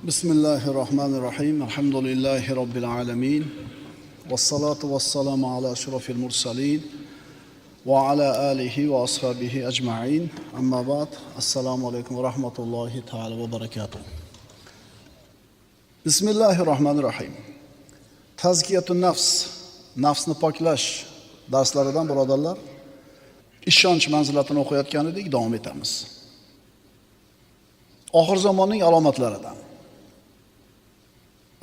Bismillahirrohmanirrohim. Alhamdulillahi robbil alamin. Vassalatu vassalamu ala ashrafil mursalin va ala alihi va ashabihi ajma'in. Amma ba'd. Assalomu alaykum va rahmatullohi ta'ala va barakatuh. Bismillahirrohmanirrohim. Tazkiyatun nafs, nafsni poklash darslaridan birodarlar, ishonch manzilatini o'qiyotgan edik, davom etamiz. Oxir zamonning alomatlaridan.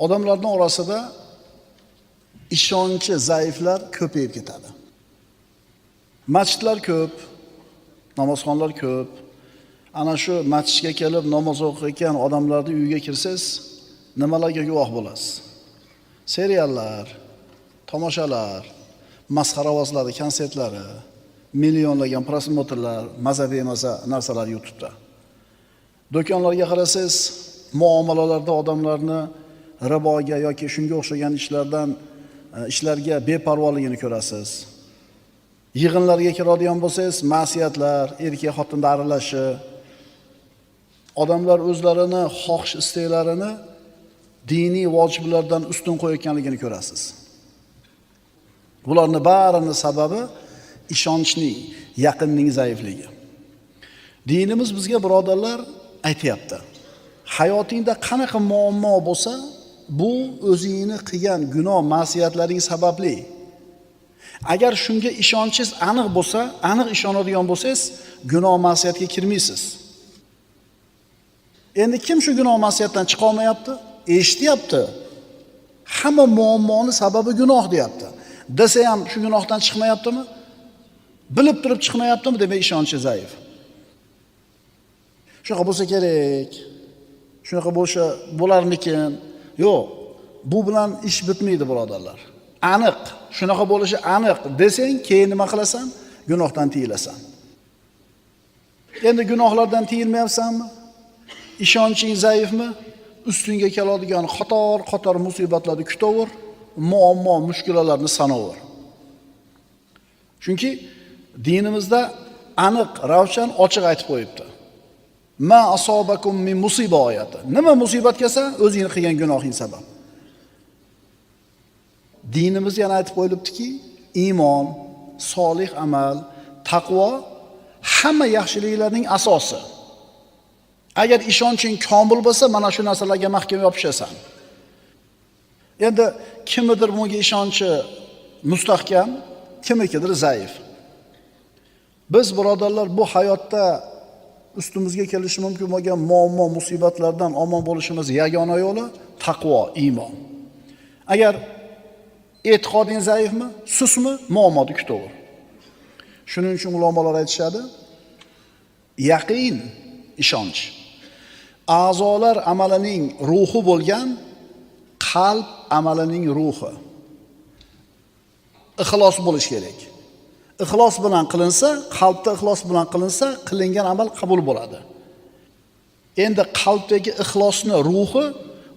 Odamlarning orasida ishonchi zaiflar ko'payib ketadi. Masjidlar ko'p, namozxonlar ko'p. Ana shu masjidga kelib namoz o'qiyotgan odamlarning uyiga kirsangiz, nimalarga guvoh bo'lasiz? Seriallar, tomoshalar, masxaravozlari, konsertlari, millionlagan prosmotrlar, maza bemaza narsalar YouTube'da. Do'konlarga qarasangiz, muomalalarda odamlarni riboga yoki shunga o'xshagan ishlardan ishlarga beparvoligini ko'rasiz. Yig'inlarga kiradigan bo'lsangiz, ma'siyatlar, erkak xotinda aralashishi, odamlar o'zlarini xohish istaklarini diniy vojiblardan ustun qo'yayotganligini ko'rasiz. Bularning barini sababi ishonchning, yaqinning zaifligi. Dinimiz bizga birodarlar aytayapti. Hayotingda qanaqa muammo bo'lsa, bu o'zingni qilgan gunoh, ma'siyatlaring sababli. Agar shunga ishonchingiz aniq bo'lsa, aniq ishonadigan bo'lsangiz, gunoh ma'siyatga kirmaysiz. Endi kim shu gunoh ma'siyatdan chiqa olmayapti? Eshityapti. Hamma muammoni sababi gunoh deyapti. Desa ham shu gunohdan chiqmayaptimi? Bilib turib chiqmayaptimi? Demak, ishonchi zaif. Shunaqa bo'lsa kerak. Shunaqa bo'lsa bo'larmikin? Yo'q. Bu bilan ish bitmaydi, birodarlar. Aniq, shunaqa bo'lishi aniq desang, keyin nima qilasan? Gunohdan tiyilasan. Endi gunohlardan tiyilmayapsanmi? Ishonching zaifmi? Ustingga keladigan qator-qator musibatlarni kutaver, muammo, mushkulalarni sanover. Chunki dinimizda aniq, ravshan, ochiq aytib qo'yibdi. Ma asobakum min musiba oyati. Nima musibat kelsa, o'zingni qilgan gunohing sabab. Dinimiz yana aytib qo'yilibdiki, iymon, solih amal, taqvo hamma yaxshiliklarning asosi. Agar ishonching komil bo'lsa, mana shu narsalarga mahkam yopishasan. Endi kimidir bunga ishonchi mustahkam, kimikidir zaif. Biz birodarlar bu hayotda ustimizga kelishi mumkin bo'lgan muammo, musibatlardan omon bo'lishimiz yagona yo'li taqvo, iymon. Agar e'tiqoding zaifmi, susmi, muammoni kutaver. Shuning uchun ulamolar aytishadi, yaqin ishonch a'zolar amalining ruhi bo'lgan qalb amalining ruhi. Ixlos bo'lish kerak. Ixlos bilan qilinsa, qalbda ixlos bilan qilinsa, qilingan amal qabul bo'ladi. Endi qalbdagi ixlosni ruhi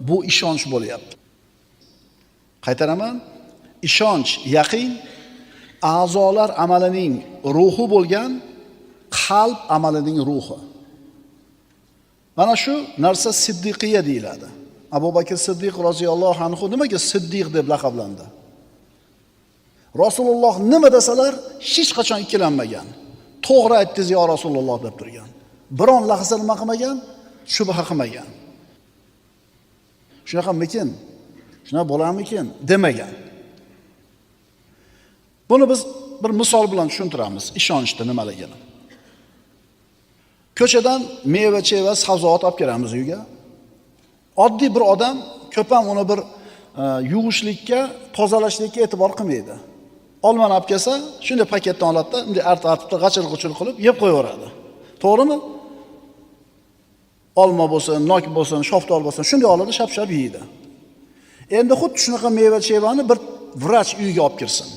bu ishonch bo'lyapti. Qaytaraman, ishonch, yaqin a'zolar amalining ruhi bo'lgan qalb amalining ruhi. Mana shu narsa siddiqiya deyiladi. Abu Bakr Siddiq roziyallohu anhu nimaga Siddiq deb laqablandi? Rasululloh nima desalar hech qachon ikkilanmagan. To'g'ri aytdingiz yo Rasululloh deb turgan. Biron lahza nima qilmagan? Shubha qilmagan. Shunaqamikin? Shunaqa bo'larmikin demagan. Buni biz bir misol bilan tushuntiramiz, ishonchni nimaligini. Ko'chadan meva-cheva, sabzavot olib kelamiz uyga. Oddiy bir odam ko'p ham uni bir yuvishlikka, tozalashlikka e'tibor qilmaydi. Olmani olib kelsa, shunday paketdan oladida, bunday artib-artib g'achir-g'uchir qilib yeb qo'yaveradi. To'g'rimi? Olma bo'lsin, nok bo'lsin, shaftol bo'lsin, shunday oladi, shap-shap yeydi. Endi xuddi shunaqa meva-chevani bir vrach uyga olib kirsin.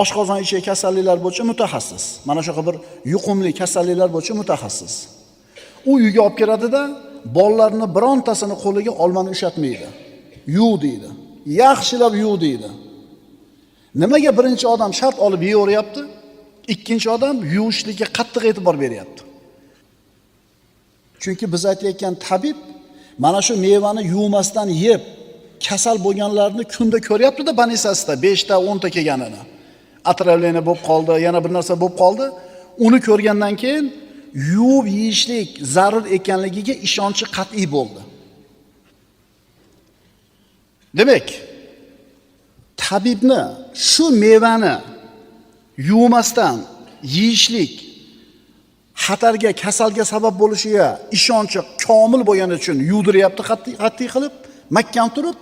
Oshqozon ichak kasalliklar bo'yicha mutaxassis. Mana shunaqa bir yuqumli kasalliklar bo'yicha mutaxassis. U uyga olib kiradida, bolalarni birontasini qo'liga olmani ushatmaydi. Yuv deydi. Yaxshilab yuv deydi. Nimaga birinchi odam shart olib yeyaveryapti? Ikkinchi odam yuvishlikka qattiq e'tibor beryapti. Chunki biz aytayotgan tabib mana shu mevani yuvmasdan yeb kasal bo'lganlarni kunda ko'ryapti-da banisasida 5 ta 10 ta kelganini. Отравление bo'lib qoldi, yana bir narsa bo'lib qoldi. Uni ko'rgandan keyin yuvib yeyishlik zarur ekanligiga ishonchi qat'iy bo'ldi. Demak, tabibni shu mevani yuvmasdan yeyishlik xatarga, kasalga sabab bo'lishiga ishonchi komil bo'lgani uchun yuvdiryapti qat'iy qilib, mahkam turib.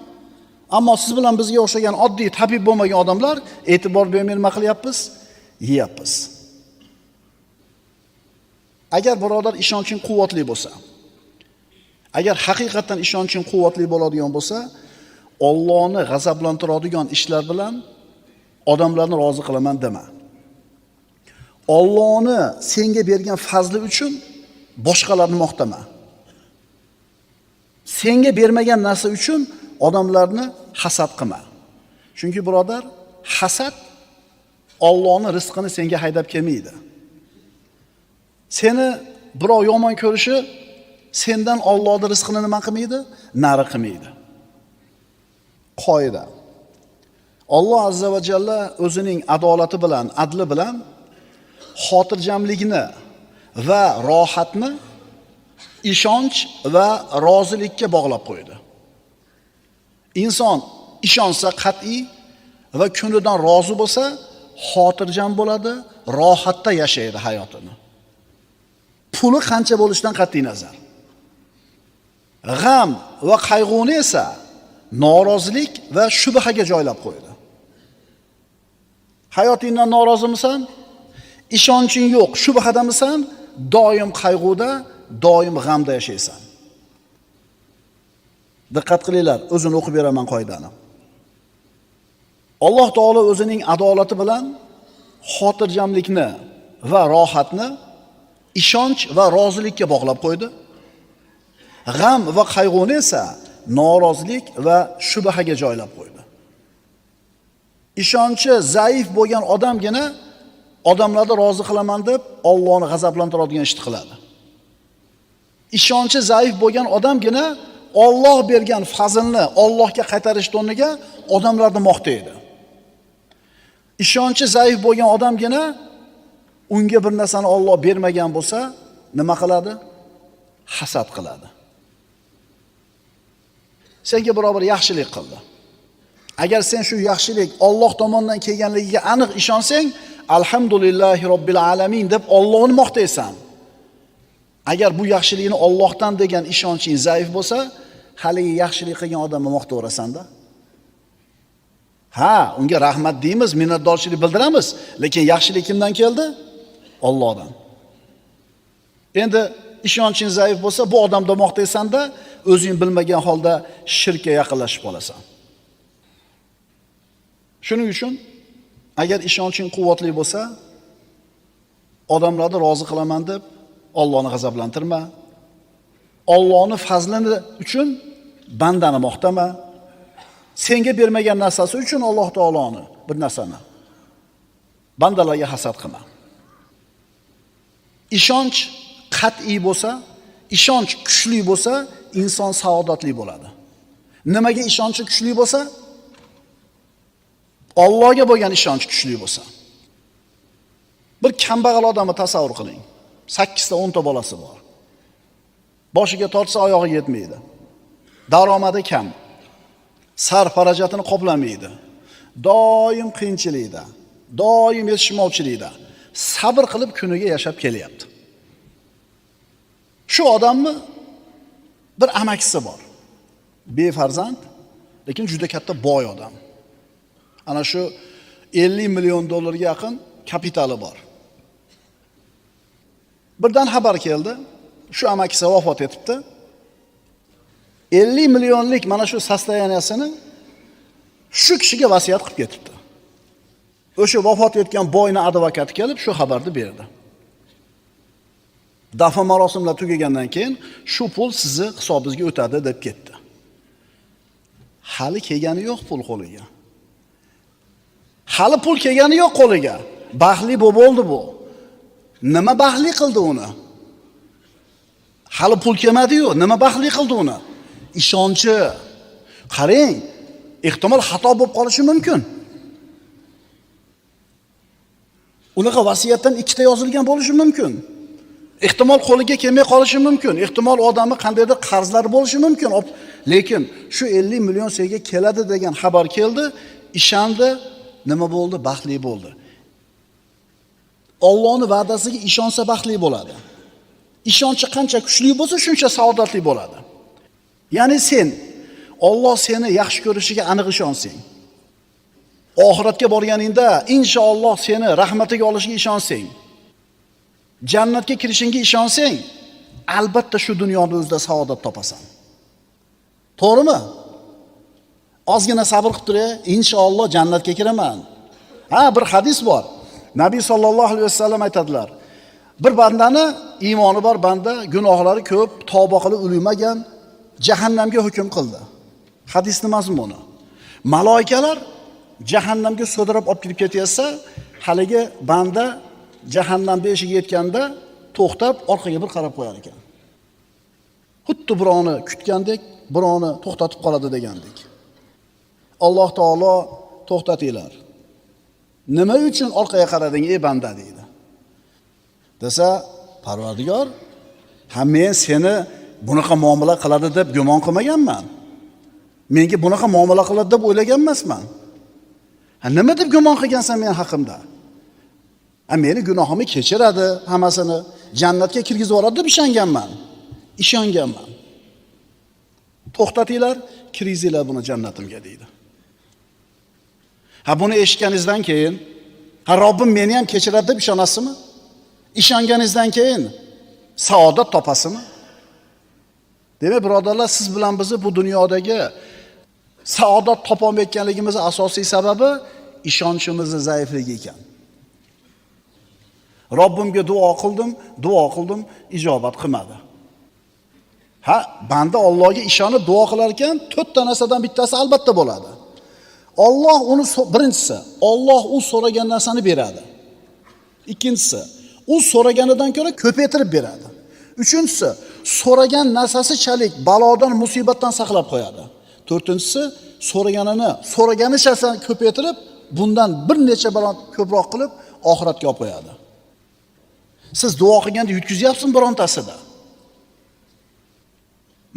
Ammo siz bilan bizga o'xshagan oddiy tabib bo'lmagan odamlar e'tibor bermay nima qilyapmiz? Yeyapmiz. Agar birodar ishonching quvvatli bo'lsa, agar haqiqatan ishonching quvvatli bo'ladigan bo'lsa, Allohni g'azablantiradigan ishlar bilan odamlarni rozi qilaman dema. Allohni senga bergan fazli uchun boshqalarni maqtama. Senga bermagan narsa uchun odamlarni hasad qilma. Chunki birodar, hasad Allohning rizqini senga haydab kelmaydi. Seni birov yomon ko'rishi sendan Allohning rizqini nima qilmaydi? Nari qilmaydi. Qoida. Alloh azza va jalla o'zining adolati bilan, adli bilan xotirjamlikni va rohatni ishonch va rozilikka bog'lab qo'ydi. Inson ishonsa qat'iy va kunidan rozi bo'lsa, xotirjam bo'ladi, rohatda yashaydi hayotini. Puli qancha bo'lishidan qat'iy nazar. G'am va qayg'uni esa norozilik va shubhaga joylab qo'ydi. Hayotingdan norozimisan? Ishonching yo'q, shubhadamisan? Doim qayg'uda, doim g'amda yashaysan. Diqqat qilinglar, o'zini o'qib beraman qoidani. Alloh taolo o'zining adolati bilan xotirjamlikni va rohatni ishonch va rozilikka bog'lab qo'ydi. G'am va qayg'uni esa norozilik va shubhaga joylab qo'ydi. Ishonchi zaif bo'lgan odamgina odamlarni rozi qilaman deb Allohni g'azablantiradigan ishni qiladi. Ishonchi zaif bo'lgan odamgina Alloh bergan fazlni Allohga qaytarish o'rniga odamlarni maqtaydi. Ishonchi zaif bo'lgan odamgina unga bir narsani Alloh bermagan bo'lsa, nima qiladi? Hasad qiladi. Senga biror bir yaxshilik qildi. Agar sen shu yaxshilik Alloh tomonidan kelganligiga aniq ishonsang, alhamdulillahi robbil alamin deb Allohni maqtaysan. Agar bu yaxshilikni Allohdan degan ishonching zaif bo'lsa, haligi yaxshilik qilgan odamni maqtayverasan-da. Ha, unga rahmat deymiz, minnatdorchilik bildiramiz, lekin yaxshilik kimdan keldi? Allohdan. Endi ishonching zaif bo'lsa, bu odamni maqtaysan-da, o'zing bilmagan holda shirkka yaqinlashib qolasan. Shuning uchun agar ishonching quvvatli bo'lsa, odamlarni rozi qilaman deb Allohni g'azablantirma. Allohning fazlini uchun bandani maqtama. Senga bermagan narsasi uchun Alloh taoloni bir narsani bandalarga hasad qilma. Ishonch qat'iy bo'lsa, ishonch kuchli bo'lsa, inson saodatli bo'ladi. Nimaga ishonchi kuchli bo'lsa? Allohga bo'lgan ishonch kuchli bo'lsa. Bir kambag'al odamni tasavvur qiling. 8 ta 10 ta bolasi bor. Boshiga tortsa oyog'iga yetmaydi. Daromadi kam. Sarf xarajatini qoplamaydi. Doim qiyinchilikda, doim yetishmovchilikda sabr qilib kuniga yashab kelyapti. Shu odamni bir amakisi bor. Befarzand, lekin juda katta boy odam. Ana shu 50 million dollarga yaqin kapitali bor. Birdan xabar keldi, shu amakisi vafot etibdi. 50 millionlik mana shu sostoyaniyasini shu kishiga vasiyat qilib ketibdi. O'sha vafot etgan boyni advokati kelib shu xabarni berdi. Dafn marosimlar tugagandan keyin shu pul sizni hisobingizga o'tadi deb ketdi. Hali kelgani yo'q pul qo'liga. Hali pul kelgani yo'q qo'liga. Baxtli bo'ldi bu. Nima baxtli qildi uni? Hali pul kelmadi-yu, nima baxtli qildi uni? Ishonchi. Qarang, ehtimol xato bo'lib qolishi mumkin. Unaqa vasiyatdan ikkita yozilgan bo'lishi mumkin. Ehtimol qo'liga kelmay qolishi mumkin. Ehtimol odamni qandaydir qarzlari bo'lishi mumkin. Lekin shu 50 million senga keladi degan xabar keldi, ishandi, nima bo'ldi? Baxtli bo'ldi. Allohning va'dasiga ishonsa baxtli bo'ladi. Ishonchi qancha kuchli bo'lsa, shuncha saodatli bo'ladi. Ya'ni sen Alloh seni yaxshi ko'rishiga aniq ishonsang, oxiratga borganingda inshaalloh seni rahmatiga olishiga ishonsang, jannatga kirishingga ishonsang, albatta shu dunyoda o'zida saodat topasan. To'g'rimi? Ozgina sabr qilib turay, inshaalloh jannatga kiraman. Ha, bir hadis bor. Nabiy sallallohu alayhi vasallam aytadilar: bir bandani iymoni bor banda, gunohlari ko'p, tavba qilib ulug'magan, jahannamga hukm qildi. Hadisning mazmuni: maloikalar jahannamga so'dirib olib kirib ketyapsa, haligi banda jahannam beshiga yetganda to'xtab orqaga bir qarab qo'yar ekan. Xuddi birovni kutgandek, birovni to'xtatib qoladi degandek. Alloh taolo to'xtatinglar. Nima uchun orqaga qarading ey banda deydi. Desa, Parvardigor, ha men seni bunaqa muomala qiladi deb gumon qilmaganman. Menga bunaqa muomala qiladi deb o'ylagan emasman. Ha nima deb gumon qilgansan men haqimda? Ha meni gunohimni kechiradi, hammasini jannatga kirgizib yuboradi deb ishonganman. Ishonganman. To'xtatinglar, kirgizinglar buni jannatimga deydi. Ha buni eshitganingizdan keyin, ha Robbim meni ham kechiradi deb ishonasizmi? Ishonganingizdan keyin saodat topasizmi? Demak, birodarlar, siz bilan bizni bu dunyodagi saodat topolmayotganligimizning asosiy sababi ishonchimizning zaifligi ekan. Robbimga duo qildim, duo qildim, ijobat qilmadi. Ha, banda Allohga ishonib duo qilar ekan, to'rtta narsadan bittasi albatta bo'ladi. Alloh uni birinchisi, Alloh u so'ragan narsani beradi. Ikkinchisi, u so'raganidan ko'ra ko'paytirib beradi. Uchinchisi, so'ragan narsasichalik balodan, musibatdan saqlab qo'yadi. To'rtinchisi, so'raganini, so'raganicha ko'paytirib, bundan bir necha barobar ko'proq qilib oxiratga olib qo'yadi. Siz duo qilganda yutkazyapsizmi birontasida?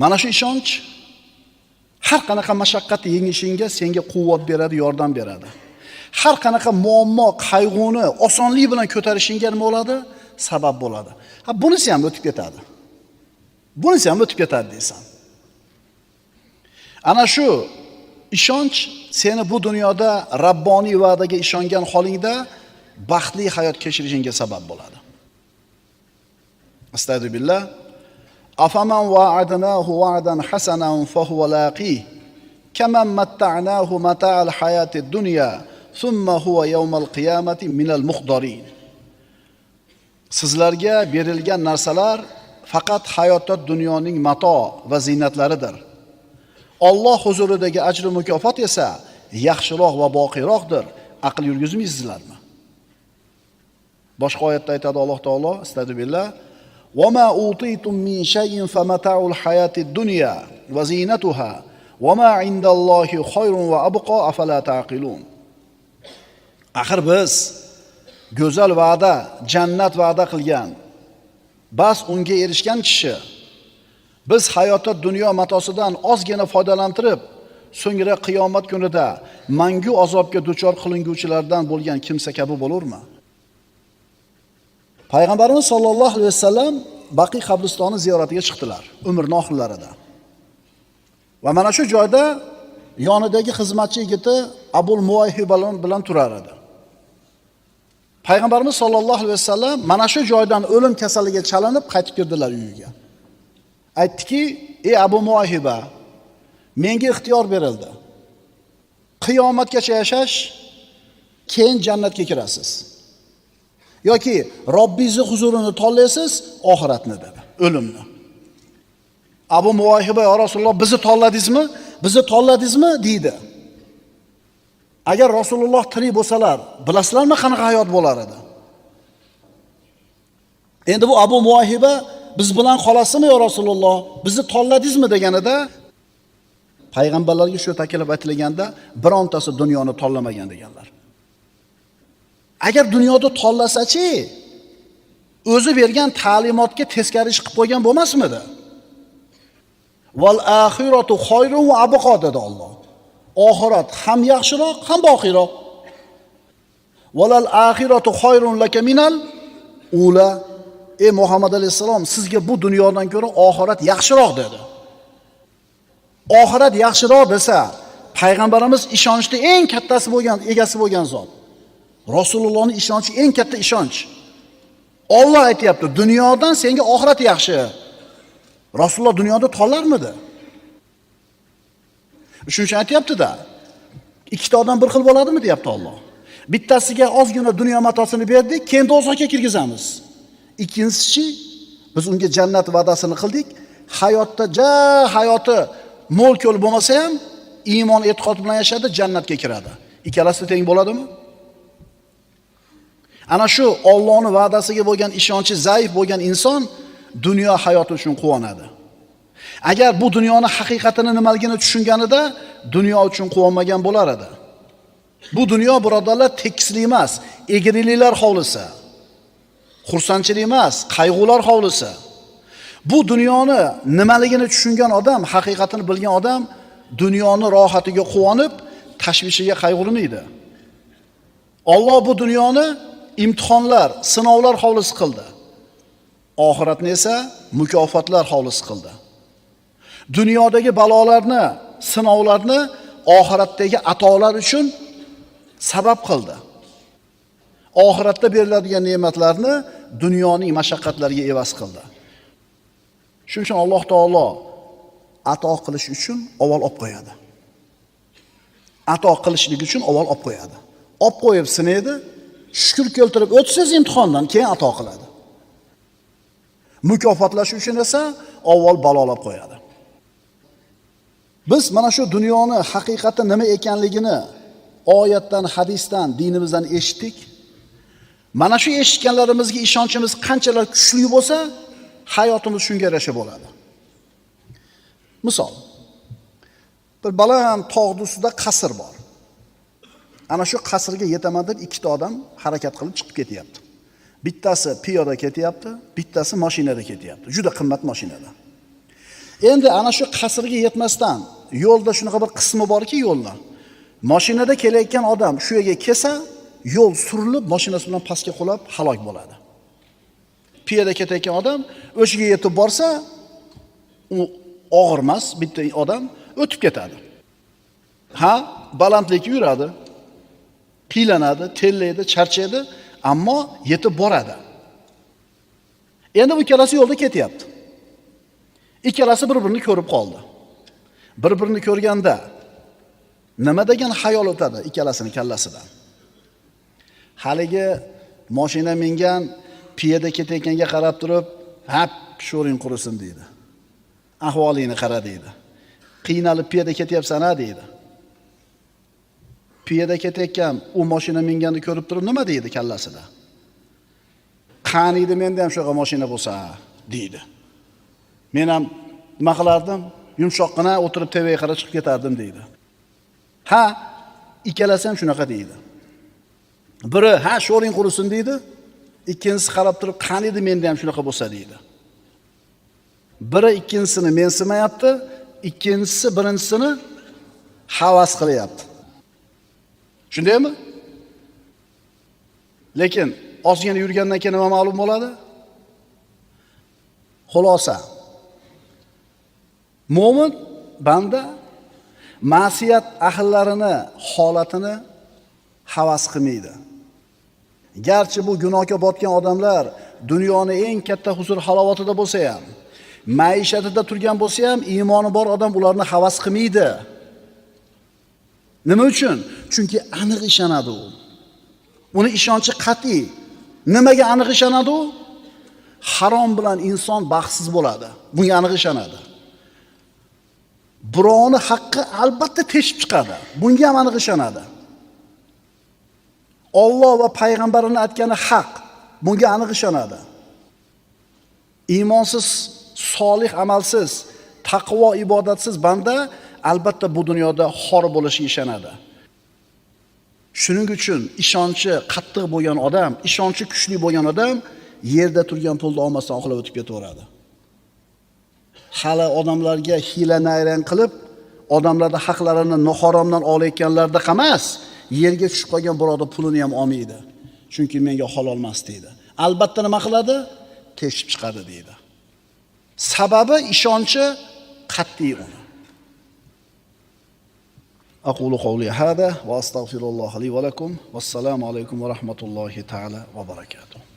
Mana shu ishonch har qanaqa mashaqqatni yengishingga senga quvvat beradi, yordam beradi. Har qanaqa muammo, qayg'uni osonlik bilan ko'tarishingga nima bo'ladi? Sabab bo'ladi. Ha, bunisi ham o'tib ketadi. Bunisi ham o'tib ketadi deysan. Ana shu ishonch seni bu dunyoda Rabboniy va'daga ishongan holingda baxtli hayot kechirishingga sabab bo'ladi. Astagfirullah. Afaman wa'adnahu wa'dan hasanan fahuwa laqih kaman matta'nahu mata'al hayatid dunya thumma huwa yawmal qiyamati minal muhdarin. Sizlarga berilgan narsalar faqat hayotda dunyoning mato va zinatlaridir. Alloh huzuridagi ajr mukofot esa yaxshiroq va boqiyroqdir. Aql yurgizmaysizlarmi? Boshqa oyatda aytadi Alloh taolo, astagfirullah: "Va ma utitum min shay'in famata'ul hayatid dunya va zinatuha va ma indallohi khayrun va abqa afala ta'qilun." Axir biz go'zal va'da, jannat va'da qilgan, bas unga erishgan kishi biz hayotda dunyo matosidan ozgina foydalantirib, so'ngra qiyomat kunida mangu azobga duchor qilinguvchilardan bo'lgan kimsa kabi bo'lurmi? Payg'ambarimiz sollallohu alayhi vasallam Baqiy qabristoni ziyoratiga chiqdilar umrining oxirlarida. Va mana shu joyda yonidagi xizmatchi yigiti Abul Muvayhiba bilan turar edi. Payg'ambarimiz sollallohu alayhi vasallam mana shu joydan o'lim kasaliga chalinib qaytib kirdilar uyiga. Aytdiki, ey Abu Muvayhiba, menga ixtiyor berildi. Qiyomatgacha yashash, keyin jannatga kirasiz. Yoki Robbingizni huzurini tanlaysiz, oxiratni dedi, o'limni. Abu Muvayhiba, ya Rasululloh, bizni tanladingizmi? Bizni tanladingizmi? Deydi. Agar Rasululloh tirik bo'lsalar, bilasizlarmi qanaqa hayot bo'lar edi? Endi bu Abu Muvayhiba biz bilan qolasizmi yo Rasululloh? Bizni tanladingizmi deganida payg'ambarlarga shu taklif aytilganda birontasi dunyoni tanlamagan deganlar. Agar dunyoda tanlasa-chi, o'zi bergan ta'limotga teskari ish qilib qo'ygan bo'lmasmidi? Val axiratu khayrun va abqa dedi Alloh. Oxirat ham yaxshiroq, ham boqiyroq. Valal axiratu khayrun laka minal ula. Ey Muhammad alayhisalom, sizga bu dunyodan ko'ra oxirat yaxshiroq dedi. Oxirat yaxshiroq desa, payg'ambarimiz ishonchni eng kattasi bo'lgan, egasi bo'lgan zot. Rasulullohning ishonchi eng katta ishonch. Alloh aytayapti, dunyodan senga oxirat yaxshi. Rasululloh dunyoda tanlarmidi? Shuning uchun aytayapti-da, ikkita odam bir xil bo'ladimi deyapti Alloh. Bittasiga ozgina dunyo matosini berdik, keyin do'zaxga kirgizamiz. Ikkinchisi, biz unga jannat va'dasini qildik. Hayotda ja hayoti mo'l ko'l bo'lmasa ham iymon e'tiqod bilan yashadi, jannatga kiradi. Ikkalasi teng bo'ladimi? Ana shu Allohning va'dasiga bo'lgan ishonchi zaif bo'lgan inson dunyo hayoti uchun quvonadi. Agar bu dunyoni haqiqatini nimaligini tushunganida dunyo uchun quvonmagan bo'lar edi. Bu dunyo birodarlar tekislik emas, egriliklar hovlisi. Xursandchilik emas, qayg'ular hovlisi. Bu dunyoni nimaligini tushungan odam, haqiqatini bilgan odam dunyoni rohatiga quvonib, tashvishiga qayg'urmaydi. Alloh bu dunyoni imtihonlar, sinovlar hovlisi qildi. Oxiratni esa mukofotlar hovlisi qildi. Dunyodagi balolarni, sinovlarni oxiratdagi atolar uchun sabab qildi. Oxiratda beriladigan ne'matlarni dunyoning mashaqqatlariga evaz qildi. Shuning uchun Alloh taolo ato qilish uchun avval olib qo'yadi. Ato qilishlik uchun avval olib qo'yadi. Olib qo'yib sinaydi, shukr keltirib o'tsangiz imtihondan keyin ato qiladi. Mukofotlash uchun esa avval balolab qo'yadi. Biz mana shu dunyoni haqiqati nima ekanligini oyatdan, hadisdan, dinimizdan eshitdik. Mana shu eshitganlarimizga ishonchimiz qanchalar kuchli bo'lsa, hayotimiz shunga yarasha bo'ladi. Misol, bir baland tog' ustida qasr bor. Ana shu qasrga yetaman deb ikkita odam harakat qilib chiqib ketyapti. Bittasi piyoda ketyapti, bittasi mashinada ketyapti. Juda qimmat mashinada. Endi ana shu qasrga yetmasdan yo'lda shunaqa bir qismi borki, yo'lda mashinada kelayotgan odam shu yerga kelsa, yo'l surilib mashinasi bilan pastga qulab halok bo'ladi. Piyoda ketayotgan odam o'shaga yetib borsa, u og'ir emas, bitta odam o'tib ketadi. Ha, balandlikka yuradi, qiylanadi, terlaydi, charchaydi, ammo yetib boradi. Endi bu ikkalasi yo'lda ketyapti. Ikkalasi bir-birini ko'rib qoldi. Bir-birini ko'rganda nima degan xayol o'tadi ikkalasini kallasidan? Haligi mashina mingan piyoda ketayotganga qarab turib, "Ha, sho'ring qurisin" deydi. Ahvolingni qara deydi. Qiynalib piyoda ketyapsan-a deydi. Piyoda ketayotgan u mashina minganni ko'rib turib nima deydi kallasida? Qani edi menda ham shunaqa mashina bo'lsa deydi. Men ham nima qilardim? Yumshoqqina o'tirib tevaga qarab chiqib ketardim deydi. Ha, ikkalasi ham shunaqa deydi. Biri ha, sho'ring qurisin deydi, ikkinchisi qarab turib, qani edi menda ham shunaqa bo'lsa deydi. Biri ikkinchisini mensimayapti, ikkinchisi birinchisini havas qilyapti. Shundaymi? Lekin ozgina yurgandan keyin nima ma'lum bo'ladi? Xulosa. Mo'min banda ma'siyat ahllarini holatini havas qilmaydi. Garchi bu gunohga botgan odamlar dunyoni eng katta huzur halovatida bo'lsa ham, maishatida turgan bo'lsa ham, iymoni bor odam ularni havas qilmaydi. Nima uchun? Chunki aniq ishonadi u. Uni ishonchi qat'iy. Nimaga aniq ishonadi u? Harom bilan inson baxtsiz bo'ladi. Bunga aniq ishonadi. Birovni haqqi albatta teshib chiqadi. Bunga ham aniq ishonadi. Alloh va payg'ambarini aytgani haq. Bunga aniq ishonadi. Iymonsiz, solih amalsiz, taqvo ibodatsiz banda albatta bu dunyoda xor bo'lishiga ishonadi. Shuning uchun ishonchi qattiq bo'lgan odam, ishonchi kuchli bo'lgan odam yerda turgan pulni olmasdan uxlab o'tib ketaveradi. Hali odamlarga hiyla nayrang qilib, odamlarda haqlarini noharomdan olayotganlarda emas, yerga tushib qolgan birovning pulini ham olmaydi. Chunki menga halol emas deydi. Albatta nima qiladi? Teshib chiqadi deydi. Sababi ishonchi qat'iy uni. Aqulu qawli hada va astagfirulloh li va lakum. Vassalomu alaykum va rahmatullohi ta'ala va barakatuh.